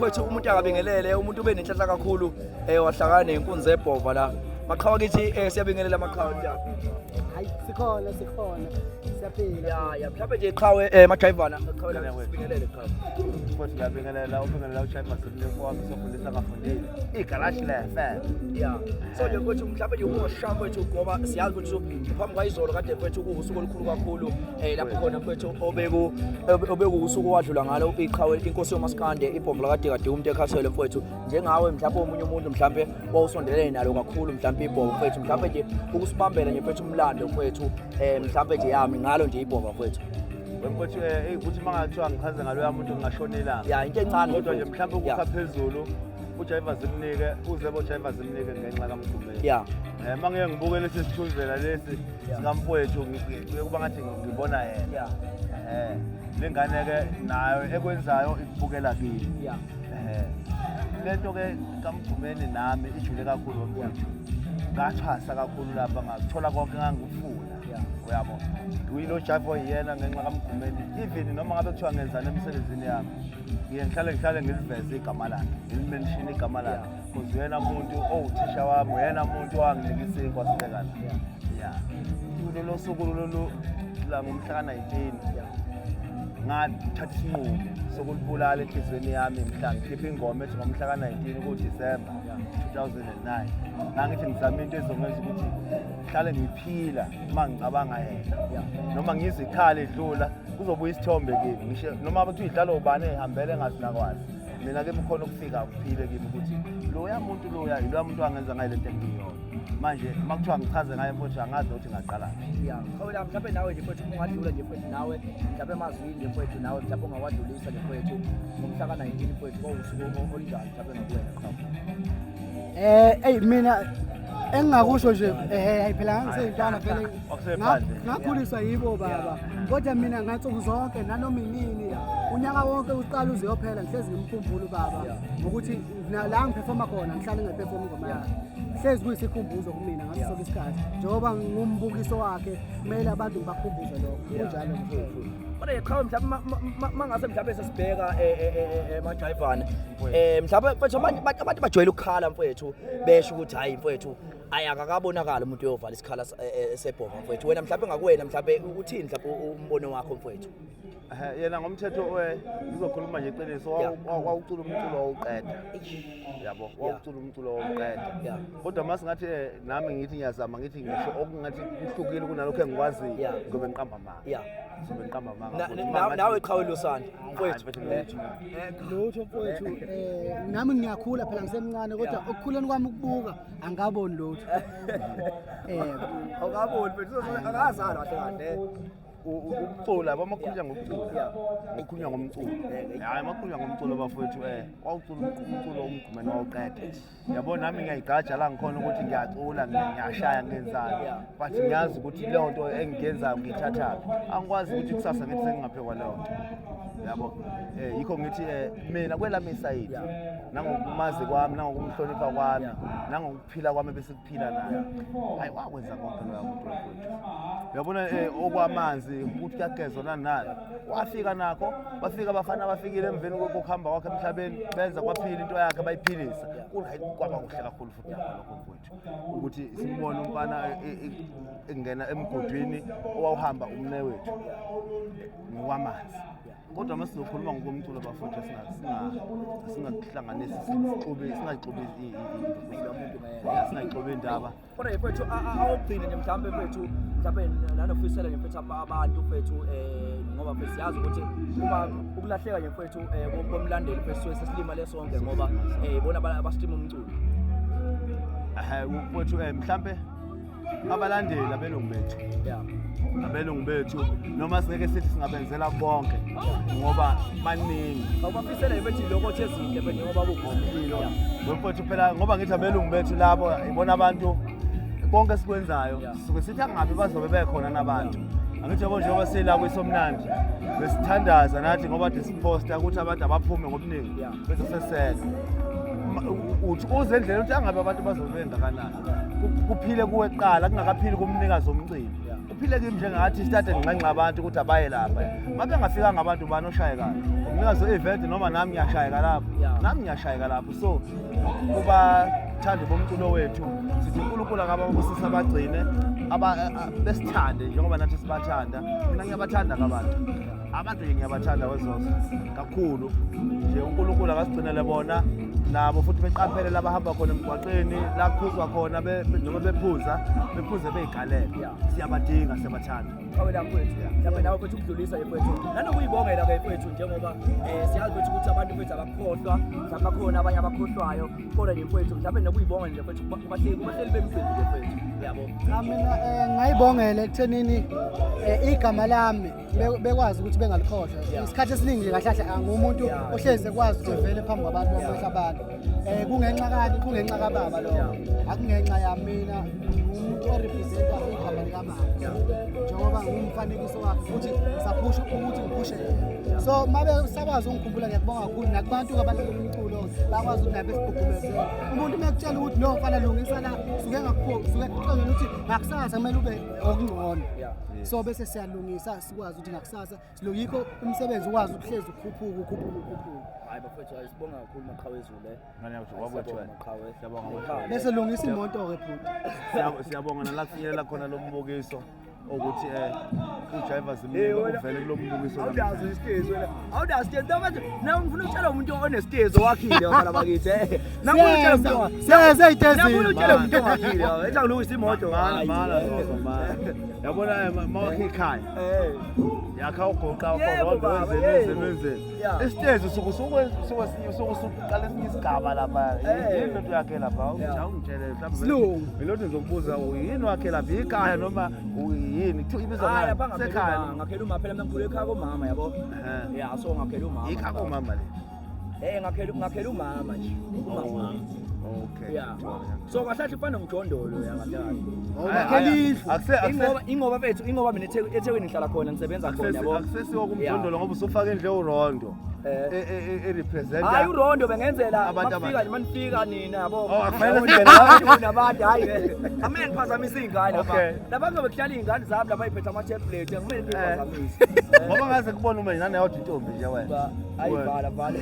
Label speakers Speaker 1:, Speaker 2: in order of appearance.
Speaker 1: Mfowethu umuntu akabingelele, umuntu ube nenhlanhla kakhulu wahlakana nenkunzi ebhova la. Maqhawe kithi siyabingelela maqhawe njalo.
Speaker 2: Hayi sikhona sikhona siyaphila.
Speaker 1: Ya ya mhlawumbe nje qhawe majayivana qhawe la sibingelele qhawe.
Speaker 3: Futhi ngiyabingelela ubingelela uShaiba Simleko wami sofundisa angafundile. Igaraji lefe.
Speaker 1: Ya. So nje mfowethu mhlawumbe nje ungosha mfowethu ngoba siyazi ukuthi phambi kwayizolo kade mfowethu kuwusuku olukhulu kakhulu lapho khona mfowethu obeku obeku usuku owadlula ngalo iqhawe inkosi yomaskande ibhovu lakade kade umuntu ekhathele mfowethu njengawe mhlawumbe omunye umuntu mhlawumbe wawusondelene nalo kakhulu mhlawumbe ibhovu mfowethu mhlawumbe nje ukusibambela nje mfowethu umlando mfowethu mhlawumbe nje yami ngalo nje ibhovu mfowethu.
Speaker 3: Mfowethu ukuthi uma ngathiwa ngichaze ngaloya muntu ngingashona ilanga.
Speaker 1: Ya into encane
Speaker 3: kodwa nje mhlawumbe ukukha phezulu uJaiva zimnike uzebo uJaiva zimnike ngenxa kaMgqumeni.
Speaker 1: Ya.
Speaker 3: Uma ngike ngibuke lesi sithunzela lesi sikamfowethu kuye kuba ngathi ngibona yena.
Speaker 1: Ya.
Speaker 3: Le ngane ke nayo ekwenzayo ikubukela kimi.
Speaker 1: Ya.
Speaker 3: Lento ke kaMgqumeni nami ijule kakhulu mfowethu. Ngathwasa kakhulu lapha ngathola konke engangikufuna. Uyabo. Ngiyilo Jaiva oyena ngenxa kaMgqumeni. Even noma ngabe kuthiwa ngenzani emsebenzini yami. Ngiye ngihlale ngiliveze igama lakhe, ngilimention igama lakhe. Because uyena muntu owuthisha wami, uyena muntu owanginika isinkwa sibeka la. Yeah. Kulolo suku lolu la ngomhla ka-19 ngathatha isinqumo sokulibulala enhliziyweni yami mhla ngikhipha ingoma ethi ngomhla ka-19 kuDisemba 2009. Ngangithi ngizama into ezongenza ukuthi ngihlale ngiphila uma ngicabanga yena. Noma ngizwe ikhala edlula kuzobuya isithombe kimi ngisho noma kuthiwa idlala ubani ehambele engazi nakwazi. Mina kimi khona ukufika kuphile kimi ukuthi loya muntu loya yiloya muntu wangenza ngayo lento engiyona. Manje uma kuthiwa ngichaze ngaye mfowethu angazi ukuthi ngaqalaphi.
Speaker 1: Ya, qhawela mhlawumbe nawe nje mfowethu ungadlula nje mfowethu nawe mhlawumbe emazwini nje mfowethu nawe mhlawumbe ungawadlulisa nje mfowethu ngomhla ka-19 mfowethu kwawusuku olunjani mhlawumbe ngakuwena qhawe.
Speaker 2: Ey mina engingakusho nje hayi phela ngangiseyintwana vele ngakhuliswa yibo baba kodwa mina ngansuku zonke nanoma inini unyaka wonke uqala uze uyophela ngihlezi ngimkhumbula ubaba ngokuthi la ngiphefoma khona ngihlale ngiphefoma ingoma yakhe hlezi kuyisikhumbuzo kumina ngaso sonke isikhathi njengoba ngumbukiso wakhe kumele abantu ngibakhumbuze lokho kunjalo nje.
Speaker 1: Kodwa qhawe mhlawumbe mangase mhlawumbe sesibheka emajayivana mhlawumbe mfethu abantu bajwayele ukukhala mfethu besho ukuthi hayi mfethu ayi akakabonakala umuntu uyovala isikhala sebhova mfethu wena mhlawumbe ngakuwena mhlawumbe uthini mhlawumbe umbono wakho mfethu?
Speaker 3: Yena ngomthetho ngizokhuluma nje iqiniso wawucula umculo wawuqeda. Yabo, wawucula umculo wawuqeda. Kodwa uma singathi nami ngithi ngiyazama ngithi ngisho okungathi kuhlukile kunalokho engikwaziyo ngoba ngiqamba amanga. Ngizobe ngiqamba amanga.
Speaker 1: Nawe qhawe losana mfowethu.
Speaker 2: Lutho mfowethu nami ngiyakhula phela ngisemncane kodwa okukhuleni kwami ukubuka angaboni lutho.
Speaker 1: Awukaboni mfethu akazalwa kahle kahle.
Speaker 3: Ukucula bamakhulunywa ngokucula ukukhulunywa ngomculo hayi makhulunywa ngomculo bafowethu wawucula umculo uMgqumeni wawuqeda. Yabo nami ngiyayigqaja la ngikhona ukuthi ngiyacula ngiyashaya ngenzani but ngiyazi ukuthi leyo nto engiyenzayo ngiyithathaphi. Angikwazi ukuthi kusasa ngithi sengingaphekwa leyo nto. Yabo yikho ngithi mina kwelami isayidi nangokumazi kwami nangokumhlonipha kwami nangokuphila kwami bese kuphila naye. Hayi wakwenza konke loya muntu mfowethu. Uyabona okwamanzi ukuthi kuyagezwa nani nani. Wafika nakho, bafika abafana abafikile emveni kokuhamba kwakhe emhlabeni benza kwaphila into yakhe bayiphilisa. Hayi kwaba kuhle kakhulu futhi nakho lokho mfowethu. Ukuthi simbone umfana engena emgodini owawuhamba umne wethu ngokwamanzi. Kodwa uma sizokhuluma ngokomculo bafowethu singakuhlanganisi singayixubi singayixubi indaba.
Speaker 1: Kodwa mfowethu awugcine nje mhlawumbe mfowethu mhlawumbe nanofisela nje mfowethu abantu mfowethu ngoba mfowethu siyazi ukuthi uma ukulahleka nje mfowethu komlandeli mfowethu suke sesilimale sonke ngoba bona abastream umculo.
Speaker 3: Mfowethu mhlambe abalandeli abelungu bethu. Abelungu bethu noma singeke sithi singabenzela konke ngoba baningi.
Speaker 1: Awubafisele bethi lokho ezinhle mfethu njengoba kukhona.
Speaker 3: Mfowethu phela ngoba ngithi abelungu bethu labo ibona abantu konke esikwenzayo sisuke sithi angabe bazobe bekhona nabantu. Angithi yabo njengoba sila kwisomnandi besithandaza nathi ngoba kade siposta ukuthi abantu abaphume ngobuningi bese sesela. Uthi uze endleleni ukuthi angabe abantu bazobe bengakanani. Kuphile kuwe kuqala kungakaphili kumnikazi womcimbi. Iphile kimi njengathi sitade nginxenxa abantu ukuthi abaye lapha. Uma bengafikanga abantu ubani oshayekayo? Umnikazi we-event noma nami ngiyashayeka lapho. Nami ngiyashayeka lapho. So kubathandi bomculo wethu sithi uNkulunkulu akababusise abagcine besithande njengoba nathi sibathanda. Mina ngiyabathanda kabantu. Abantu nje ngiyabathanda wezoso kakhulu nje uNkulunkulu akasigcinele bona nabo futhi beqaphele la bahamba khona emgwaqeni la kuphuzwa khona noma bephuza bephuze beyigalele siyabadinga siyabathanda
Speaker 1: Qhawe la mfowethu mhlawumbe nawe mfowethu ukudlulisa nje mfowethu nanokuyibongela ke mfowethu njengoba siyazi mfowethu ukuthi abantu mfowethu abakhohlwa mhlawumbe bakhona abanye abakhohlwayo kodwa nje mfowethu mhlawumbe nokuyibongela nje mfowethu kubahleli bemcimbi nje mfowethu yabo.
Speaker 2: Cha mina ngayibongela ekuthenini igama lami bekwazi ukuthi bengalikhohlwa isikhathi esiningi nje kahle kahle angumuntu ohlezi ekwazi ukuthi evele phambi kwabantu bakhohlwa abantu kungenxa kani kungenxa kababa lokho akungenxa yami mina ngingumuntu orepresenta igama likababa njengoba ngumfanekiso wakhe futhi ngisaphusha ukuthi ngiphushe yena so uma besakwazi ukungikhumbula ngiyakubonga kakhulu nakubantu abalalela umculo bakwazi ukuthi naye besigqugqumezele umuntu uma ekutshela ukuthi no mfana lungisa la suke suke kuxolela ukuthi ngakusasa kumele ube okungcono so bese siyalungisa sikwazi ukuthi ngakusasa yikho umsebenzi ukwazi ukuhlezi ukhuphuka ukhuphuka ukhuphuka.
Speaker 1: Hayi bafethu hayi sibonga kakhulu maqhawe ezulu. Eh.
Speaker 3: Ngane yakuthi wakwethu wena.
Speaker 1: Maqhawe.
Speaker 3: Siyabonga.
Speaker 2: Bese lungisa imoto ke bhuti.
Speaker 3: Siyabonga nala kufinyelela khona lo mbukiso ukuthi uJaiva Zimnike uvele kulo mbukiso.
Speaker 1: Awudazi isitezo wena. Awudazi isitezo. Manje nawe ngifuna ukutshela umuntu onesitezo wakhile bafana bakithi. Eh. Nakufuna ukutshela umuntu.
Speaker 2: Siyeza isitezo.
Speaker 1: Nakufuna ukutshela umuntu owakhile. Ethi angilungisa imoto.
Speaker 3: Mana mana zozo mana. Yabona mawakhe ekhaya.
Speaker 1: Eh.
Speaker 3: Yakha ugoqa
Speaker 1: Yebo,
Speaker 3: ugoqa
Speaker 1: baba,
Speaker 3: wenzeni
Speaker 1: yebo.
Speaker 3: wenzeni wenzeni.
Speaker 1: Yeah.
Speaker 3: Isitezo usuke usuke usuqala esinye isigaba lapha.
Speaker 1: Eh.
Speaker 3: Yini lento yakhe lapha?
Speaker 1: Yeah.
Speaker 3: Awungitshele mhlawumbe.
Speaker 2: Silungu.
Speaker 3: Ngilokhu ngizokubuza yini wakhe lapha ikhaya noma yini? Kuthiwa ibizwa
Speaker 1: Hayi
Speaker 3: ngani?
Speaker 1: lapha ngakhela
Speaker 3: Sekhaya.
Speaker 1: umama, ngakhela umama phela mina ngikhule ekhaya komama yabo.
Speaker 3: Ehhe.
Speaker 1: Yeah, so ngakhela umama.
Speaker 3: Ikhaya komama le.
Speaker 1: Eh ngakhela umama nje. Umama.
Speaker 3: Okay.
Speaker 1: Yeah. So kahle kahle kufana nomjondolo ya kahle kahle.
Speaker 2: Awubakhela indlu.
Speaker 3: Akuse akuse
Speaker 1: Ingoba mfethu ingoba mina eThekwini ngihlala khona ngisebenza khona yabo.
Speaker 3: akusesiwo kumjondolo ngoba usufake nje urondo.
Speaker 1: Eh.
Speaker 3: E represent.
Speaker 1: Hayi urondo bengenzela
Speaker 3: Abantu
Speaker 1: mafika nje manifika nina yabo.
Speaker 3: Oh, akufanele singene lapho.
Speaker 1: Nabantu hayi. Amele ngiphazamisa izingane lapha.
Speaker 3: Okay.
Speaker 1: Lapha kuzobe kuhlala izingane zami lapha iphethe ama tablet angimele ngiphazamise.
Speaker 3: Ngoba ngaze kubona uma nani yodwa intombi nje wena.
Speaker 1: Hayi vala vala.